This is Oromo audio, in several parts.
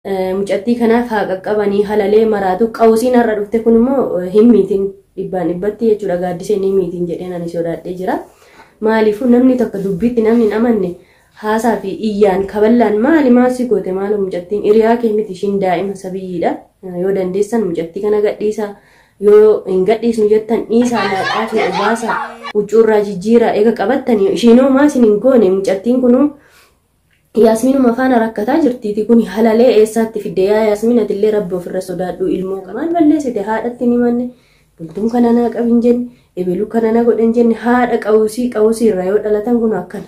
Mucattii kanaaf haa qaqqabanii halalee maraatu qawusiin har'a dhufte kun immoo hin miitin dhibbaan dhibbatti jechuudha gaaddiseen hin miitin jedheen ani sodaadhee jira. Maaliifuu namni tokko dubbiitti namni hin amanne haasaa fi iyyaan kaballaan maali maal si goote maaloo mucattiin hiriyaa kee miti ishiin daa'ima sabiyyiidha. Yoo dandeessan mucattii kana gadhiisaa yoo hin gadhiisnu jettan dhiisaa laaqaa fi obaasaa huccuurraa jijjiiraa eega qabattanii ishiinoo maal isin hin goone mucattiin kunuu Yaasmiinuma faana rakkataa jirtiiti kun halalee eessaatti fidde yaa Yaasmiin atillee rabbi ofirra sodaadhu ilmoo maal balleessite haadhatti hin himanne bultuun kana naa qabin jenne ebeluu kana na godhan jenne haadha qawusii qawusii irraa yoo dhalatan kun akkana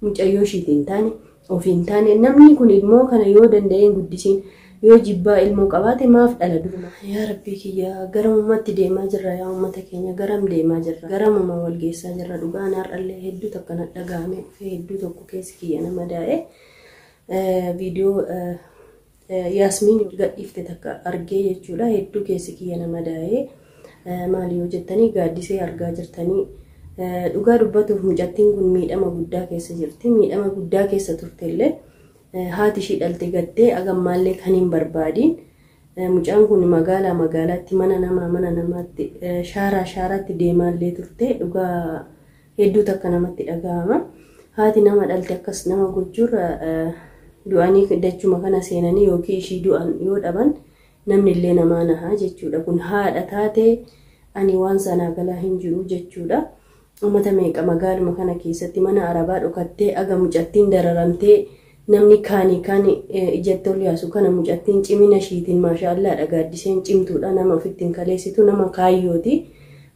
mucayyoo ishiitti hin taane ofii hin taane namni kun ilmoo kana yoo danda'een guddisiin yoo jibbaa ilmoo qabaate maaf dhala duruma. Yaa rabbii kiyya garamumatti deemaa jirra yaa uummata keenya garam deemaa jirra garamuma wal geessaa jirra dhugaan har'allee hedduu takka na dhaga'ame dhufee hedduu tokko keessi kiyya nama daa'e viidiyoo Yaasmiin gadhiifte takka argee jechuudha hedduu keessi kiyya nama daa'e maali yoo jettanii gaaddisee argaa jirtanii dhugaa dubbatuuf mucattiin kun miidhama guddaa keessa jirti miidhama guddaa keessa turtellee haati ishii dhalte gattee agammaallee kan hin barbaadiin mucaan kun magaalaa magaalaatti mana namaa mana namaatti shaaraa shaaraatti deemaallee turte dhugaa hedduu takka namatti dhaga'ama. Haati nama dhalte akkas nama gochuurra du'anii dachuma kana seenanii yookiin ishii du'an yoo dhaban namni illee namaa nahaa jechuudha. Kun haadha taatee ani waan sanaa galaa hin jiru jechuudha. Uummata meeqa magaaluma kana keessatti mana arabaa dhokattee aga mucattiin dararamtee namni kaanii kaani ijatti ol yaasu kana mucattiin cimina ishiitiin maashaallaadha gaaddiseen cimtuudha nama ofitti hin kaleessitu nama kaayyooti.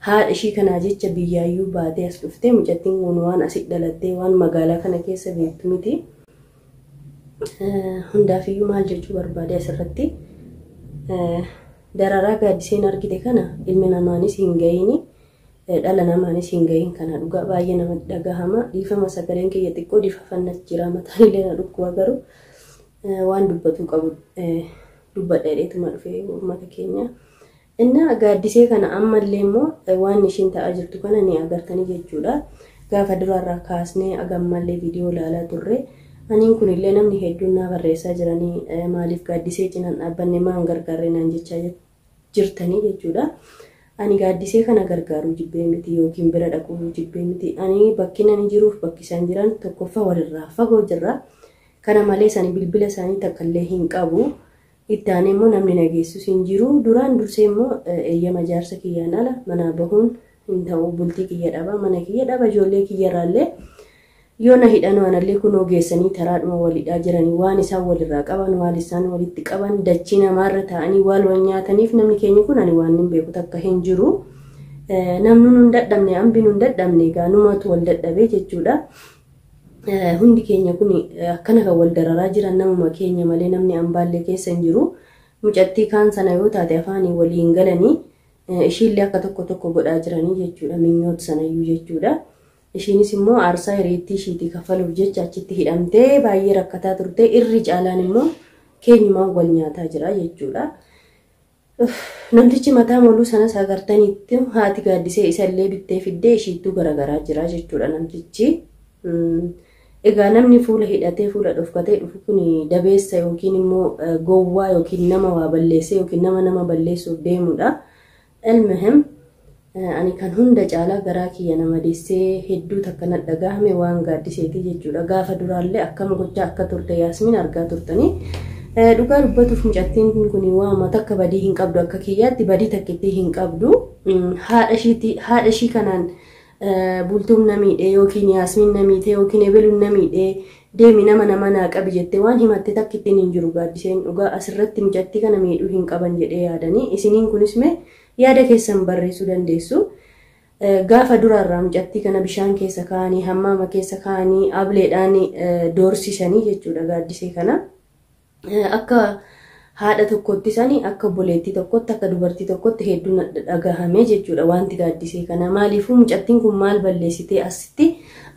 Haadha ishii kanaa jecha biyyaayyuu baatee as dhuftee mucattiin kun waan asi dhalattee waan magaalaa kana keessa beektu miti. Hundaafiyyuu maal jechuu barbaade asirratti dararaa gaaddiseen argite kana ilmi namaanis hin gahiini. Dhala namaanis hin gahin kana dhugaa baay'ee namatti dhagahama. Dhiifama sagaleen kiyya xiqqoo difafannas jira mataan illee na dhukkuba garuu waan dubbatuu qabu dubbadha jedheetuma dhufe uummata keenya. Innaa gaaddisee kana ammallee immoo waan ishiin ta'aa jirtu kana ni agartanii jechuudha. Gaafa duraarraa kaasnee agammallee viidiyoo ilaalaa turre. Aniin kunillee namni hedduun naa barreessaa jiranii maaliif gaaddisee cinaan dhaabbanne maan gargaarre naan jechaa jirtanii jechuudha. Ani gaaddisee kana gargaaruu jibbee miti yookiin bira dhaquu jibbee miti. Ani bakki ani jiruuf bakki isaan jiran tokkoffaa walirraa fagoo jirra. Kana malees ani bilbila isaanii takkallee hin qabu. Itti aanee immoo namni na geessus hin jiru. Duraan dursee immoo eeyyama jaarsa kiyyaan ala manaa bahuun hin ta'u. Bultii kiyya dhaba, mana kiyya dhaba, ijoollee kiyyarraallee yoo na hidhan waanallee kunoo geessanii taraadhuma walidhaa jiranii waan isaan walirraa qaban waan isaan walitti qaban dachii namaarra taa'anii waan wal nyaataniif namni keenya kun ani waan hin beeku takka hin jiru. Namni nun dadhabne hambi nun dadhabne egaa numatu wal dadhabee jechuudha. Hundi keenya kun akkana kan wal dararaa jiran namuma keenya malee namni ambaallee keessa hin jiru. Mucattii kaan sana yoo taate afaanii waliin galanii ishiillee akka tokko tokko godhaa jiranii jechuudha. Minyoot sanayyuu jechuudha. Ishiinis immoo aarsaa hiriittii ishiitii kaffaluuf jecha achitti hidhamtee baay'ee rakkataa turte irri caalaan immoo keenyumaan wal nyaataa jira jechuudha. Namtichi mataa moluu sanas agartanitti haati gaaddisee isallee bittee fiddee ishiittuu garagaraa jira jechuudha namtichi. Egaa namni fuula hidhatee fuula dhofkatee dhufu kun dabeessa yookiin immoo gowwaa yookiin nama waa balleessee yookiin nama nama balleessuuf deemudha. Elmihim ani kan hunda caalaa garaa kiyya nama deessee hedduu takka na dhagahame waan gaaddiseeti jechuudha. Gaafa duraallee akkam gochaa akka turte Yaasmiin argaa turtanii. Dhugaa dubbatuuf mucattiin kun waama takka badii hin qabdu akka kiyyaatti badii takkittii hin qabdu. Haadha ishii kanaan bultuun na miidhee yookiin Yaasmiin na miidhee yookiin ebeluun na miidhee deemi nama nama naa qabi jettee waan himatte takkittiin hin jiru gaaddiseen dhugaa asirratti mucattii kana miidhuu hin qaban jedhee yaadanii isiniin kunis mee yaada keessan barreessuu dandeessu. Gaafa duraarraa mucattii kana bishaan keessa kaa'anii hammaama keessa kaa'anii ableedhaan doorsisanii jechuudha gaaddisee kana. Akka haadha tokkotti sani akka obboleettii tokkotti akka dubartii tokkotti hedduun dhagahame jechuudha wanti gaaddisee kana. Maaliifuu mucattiin kun maal balleessite asitti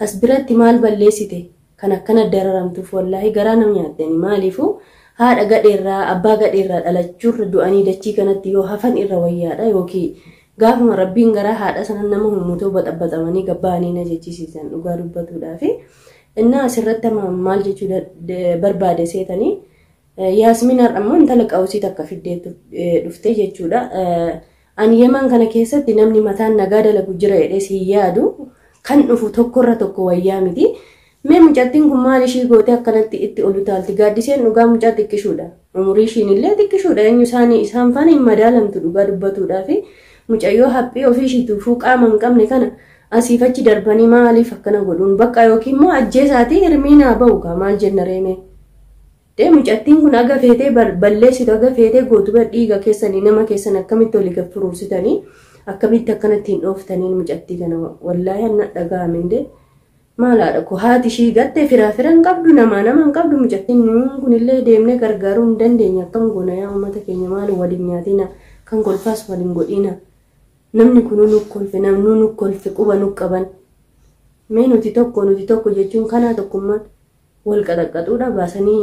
as biratti maal balleessite kan akkana dararamtuuf wallaahi garaa nama nyaattani maaliifuu haadha gadheerraa abbaa gadheerraa dhalachuurra du'anii dachii kanatti yoo hafan irra wayyaadha yookiin gaafuma rabbiin garaa haadha sana nama hummuutoo baxabbaxamanii gabbaanii na jechisiisan dhugaa dubbatuudhaafi. Innaa asirratti maal jechuu barbaade seetanii Yaasmin har'a immoo intala qawusii takka fiddee dhuftee jechuudha. Ani Yemen kana keessatti namni mataan nagaa dalagu jira jedhee si yaadu kan dhufu tokkorra tokko wayyaa miti. Mee mucattiin kun maal ishii gootee akkanatti itti ol utaalti? Gaaddiseen dhugaa mucaa xiqqishuudha. Umurii ishiin illee xiqqishuudha. Eenyu isaanii isaan faana hin madaalamtu dhugaa dubbatuudhaa fi mucayyoo haphii ofii ishiitu qaama hin qabne kana asiif achi darbanii maaliif akkana godhuun bakka yookiin immoo ajjeesaatii hirmiinaa bahu kaa maal jenna reemee. Dee mucattiin kun aga feetee balleessitu aga feetee gootu dhiiga keessanii nama keessan akkamitti olii gad furuursitanii akkamitti akkanatti hin dhooftaniin mucattii kana wallaahi anna dhaga'ame dee. Maalaadha ko haati ishii gattee firaa fira hin qabdu namaa nama hin qabdu mucattiin kunillee deemnee gargaaruu hin dandeenye akkam goona yaa uummata keenya maal waliin nyaatina kan kolfaas waliin godhina namni kunuu nu kolfe namnuu nu kolfe quba nu qaban mee nuti tokko jechuun kanaa tokkummaan wal qaxaqqaxuudha baasanii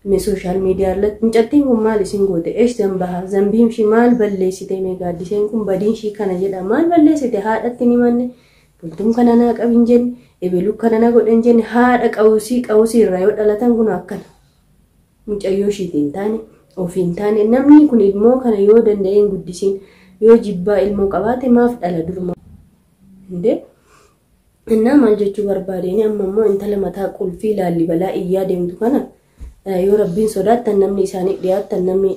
mee sooshaal miidiyaa irratti mucattiin kun maal isin goote eesh zambaha zambiin ishii maal balleessite mee gaaddiseen kun badiin ishii kana jedha maal balleessite haadhatti ni manne bultuun kana naa qabin jenne ebeluu kana na godhan jenne haadha qawusii irraa yoo dhalatan kun akkana mucayyoo ishiitiin taane ofiin taane namni kun ilmoo kana yoo danda'een guddisiin yoo jibbaa ilmoo qabaate maaf dhala durma hindee innaa maal jechuu barbaadeen amma immoo intala mataa qulfii Laallibalaa iyyaa deemtu kana yoo rabbiin sodaattan namni isaanii dhiyaattan namni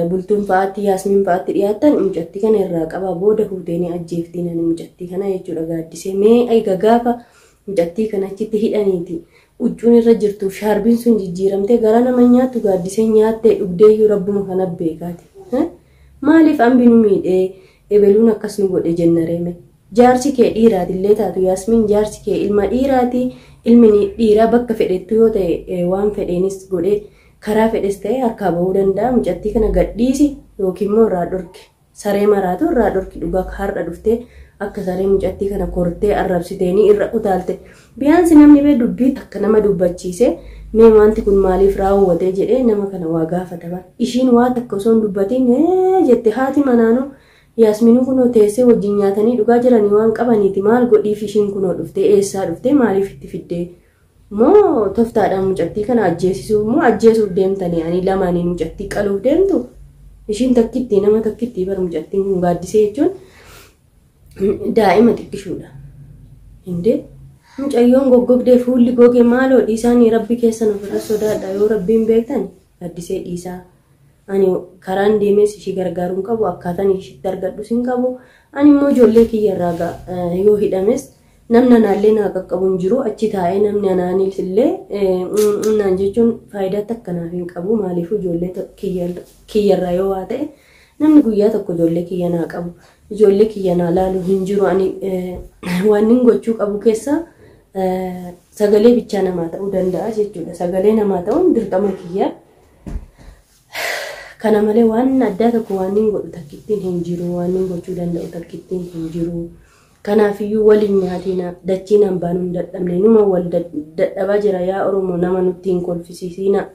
bultuun fa'aatti Yaasmiin fa'aatti dhiyaattan mucattii kana irraa qabaa booda fuuteenii ajjeeftiin ani mucattii kana jechuudha gaaddisee mee egaa gaafa mucattii kana achitti hidhaniiti huccuun irra jirtu shaarbiin sun jijjiiramtee gara nama nyaattu gaaddisee nyaattee dhugdeeyyuu rabbuma kana beekaati. Maaliif ambi nu miidhee ebeluun akkas nu godhe jenna reeme jaarsi kee dhiiraatillee taatu Yaasmiin jaarsi kee ilma dhiiraati ilmi dhiiraa bakka fedhettu yoo ta'e waan fedheenis godhee karaa fedhes ta'e harkaa bahuu danda'a mucattii kana gadhiisi yookiin immoo irraa dhorki saree maraatu irraa dhorki dhugaa har'a dhuftee akka saree mucattii kana kortee arrabsiteenii irra utaalte biyaansi namni bee dubbii takka nama dubbachiise mee wanti kun maaliif raawwate jedhee nama kana waa gaafataman ishiin waa takka osoo hin dubbatiin jette haati manaanuu Yaasminuu kunoo teessee wajjin nyaatanii dhugaa jiranii waan qabaniiti maal godhiif ishiin kunoo dhuftee eessaa dhuftee maaliif itti fiddee moo toftaadhaan mucattii kana ajjeesisuuf moo ajjeesuuf deemtanii ani lamaaniin mucattii qaluuf deemtu ishiin takkittii nama takkittii bara mucattiin kun gaaddisee jechuun daa'ima xiqqishuudha. Hindee mucayyoon goggogdee fuulli goge maaloo dhiisaanii rabbi keessan ofirra sodaadha yoo rabbiin beektan gaaddisee dhiisaa. Ani karaan deemees ishii gargaaruu hin qabu akkaataan ishiitti argadhus hin qabu ani immoo ijoollee kiyya irraa yoo hidhames namni anaallee naa qaqqabu hin jiru achi taa'ee namni anaanis illee naan jechuun faayidaa takka naaf hin qabu maaliif ijoollee kiyyarraa yoo waa ta'e namni guyyaa tokko ijoollee kiyya naa qabu ijoollee kiyya naa laalu hin jiru ani waan inni gochuu qabu keessaa sagalee bichaa namaa ta'uu danda'a jechuudha sagalee namaa ta'uun dirqama kiyya. Kana malee waan addaa tokko waan inni godhu takkittiin hin jiru waan inni gochuu danda'u takkittiin hin jiru. Kanaafiyyuu waliin nyaatina dachiin hambaan hin dadhabne numa wal dadhabaa jira yaa Oromoo nama nutti hin kolfisiisina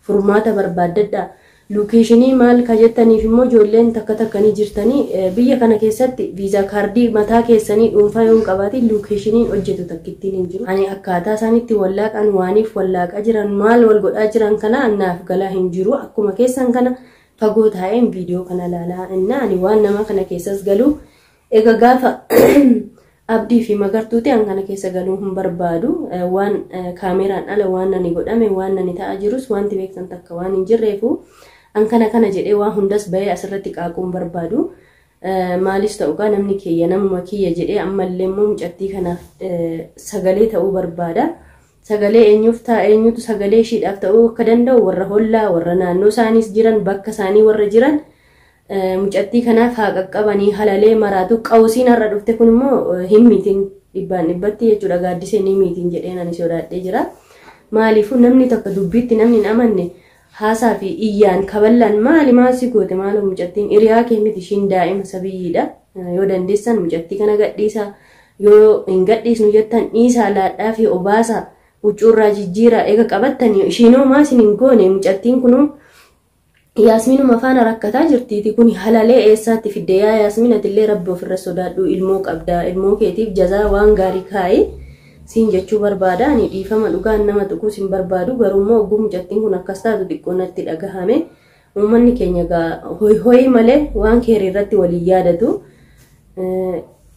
furmaata barbaaddadha. Lookeeshinii maal ka jettaniif immoo ijoolleen takka takkanii jirtanii biyya kana keessatti viizaa kaardii mataa keessanii dhuunfaa yoo hin qabaatin lookeeshiniin hojjetu takkittiin hin jiru. Ani akkaataa isaanitti wallaaqan waaniif wallaaqaa jiran maal wal godhaa jiran kana naaf galaa hin jiru akkuma keessan kana fagoo taa'een viidiyoo kana ilaalaa innaa ani waan nama kana keessas galuu egaa gaafa abdii fi magartuuti an kana keessa galuu hin barbaadu waan kaameraan ala waan nani godhame waan nani ta'aa jirus wanti beektan takka waan hin jirreefu an kana kana jedhee waan hundas bahee asirratti qaaquu hin barbaadu maalis ta'u gaa namni kiyya namuma kiyya jedhee ammallee immoo mucattii kanaaf sagalee ta'uu barbaada. Sagalee eenyuuf ta'a eenyutu sagalee ishiidhaaf ta'uu akka danda'u warra hollaa warra naannoo isaaniis jiran bakka isaanii warra jiran mucattii kanaaf haa qaqqabanii halalee maraatu qawusiin har'a dhufte kun immoo hin miitiin dhibbaan dhibbatti jechuudha gaaddisee ni miitiin jedheen ani sodaadhee jira. Maaliifuu namni tokko dubbiitti namni hin amanne haasaa fi iyyaan kaballaan maali maal si goote maaloo mucattiin hiriyaa kee miti ishiin daa'ima sabiyyiidha. Yoo dandeessan mucattii kana gadhiisaa yoo hin gadhiisnu jettan dhiisaa laadhaa fi obaasaa huccuurraa jijjiiraa eega qabattanii ishiinoo maasin hin goone mucattiin kunuu Yaasmiinuma faana rakkataa jirtiiti kun halalee eessaatti fidde yaa Yaasmiin atillee rabbi ofirra sodaadhu ilmoo qabda ilmoo keetiif jazaa waan gaarii kaa'i. Siin jechuu barbaada. Ani dhiifama dhugaan nama tuquus hin barbaadu. Garuu immoo ogguu mucattiin kun akkas taatu xiqqoo natti dhagahame. Uummanni keenya egaa hoyi hoyi malee waan keerii irratti waliin yaadatu.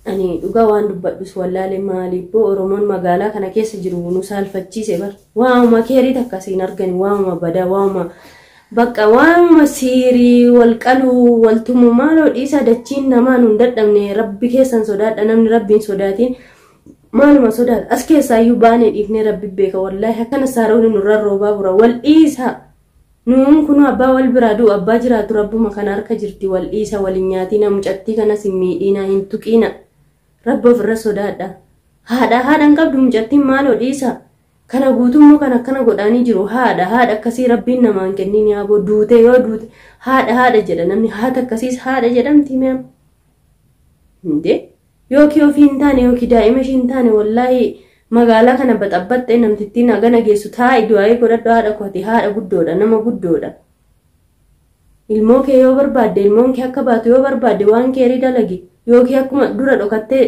Ani dhugaa waan dubbadhus wallaale maaliif Oromoon magaalaa kana keessa jiru nu saalfachiise bar. Waanuma keerii takka siin argani waanuma badaa waanuma bakka waanuma siirii wal qaluu wal tumu maaloo dhiisaa dachiin namaa nun dadhabne rabbi keessan sodaadha namni rabbiin sodaatiin maaluma sodaata as keessaayyuu baanee dhiifnee rabbi beeka wallaahi akkana saaroonni nurra roobaa bura wal dhiisaa. Nuun kun abbaa wal biraa du'u abbaa jiraatu rabbuma kana harka jirti wal dhiisa wal hin nyaatina mucattii kanas hin miidhiina hin tuqiina rabbi ofirra sodaadha. Haadha haadha hin qabdu mucattiin maaloo dhiisa. Kana guutummoo kan akkana godhaanii jiru haadha haadha akkasii rabbiin namaan kennin yaaboo duute yoo duute haadha haadha jedha namni haata akkasiis haadha jedhamti mi'am. Hindee yookiin ofii hin taane yookiin daa'ima ishii hin taane wallaahi magaalaa kana baxabbaxxee namtittiin hagana geessu taa'i du'aa'ii godhadhu haadha kooti haadha guddoodha nama guddoodha. Ilmoo kee yoo barbaadde ilmoon kee akka baatu yoo barbaadde waan keerii dalagi yookiin akkuma dura dhokattee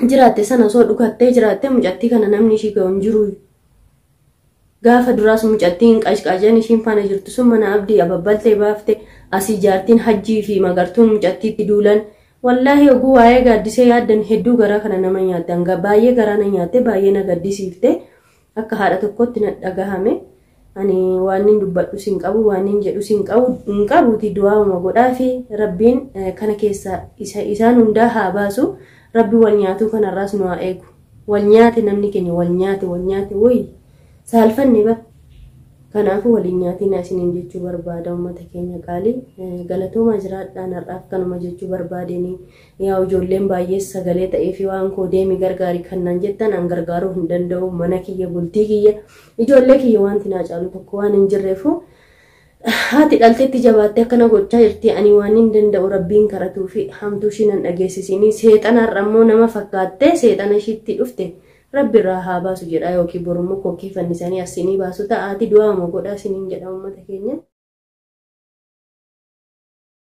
jiraatte sana osoo dhukattee jiraatte mucattii kana namni ishii ga'u hin jiru. Gaafa duraas mucattiin qashqaajaan ishiin faana jirtu sun mana abdii ababbaltee baafte asii jaartiin hajjii fi magartuun mucattiitti duulan. Wallaahi oguu waa'ee gaaddisee yaaddan hedduu garaa kana nama nyaatte hanga baay'ee garaa na nyaatte baay'ee na gaddisiifte akka haadha tokkotti na dhagahame. Ani waan inni dubbadhus hin qabu waan inni jedhus hin qabu hin qabuuti du'aa'uma godhaa fi rabbiin kana keessa isaan hundaa haa baasu rabbi wal nyaatuu kanarraas nu haa eegu. Wal nyaate namni keenya wal nyaate wal nyaate woyi saalfanne bar. Kanaafuu waliin nyaatina isiniin jechuu barbaada uummata keenya qaalii. Galatoomaa jiraadhaan har'aaf kanuma jechuu barbaadeni. Yaa ijoolleen baay'ees sagalee ta'ee fi waan koo deemi gargaari kan naan jettan an gargaaruu hin danda'u. Mana kiyya bultii kiyya ijoollee kiyya wanti naa caalu tokko waan hin jirreefu. Haati dhalteetti jabaattee akkana gochaa jirti ani waan hin danda'u rabbiin karatuu fi hamtuu ishii nan dhageessisini. Seexana har'a immoo nama fakkaattee seexana ishiitti dhufte. Rabbi irraa haa baasu jedha yookiin borummoo kokkee fannisanii as sinii baasu ta'aati du'aama godhaa siniin jedha uummata keenya.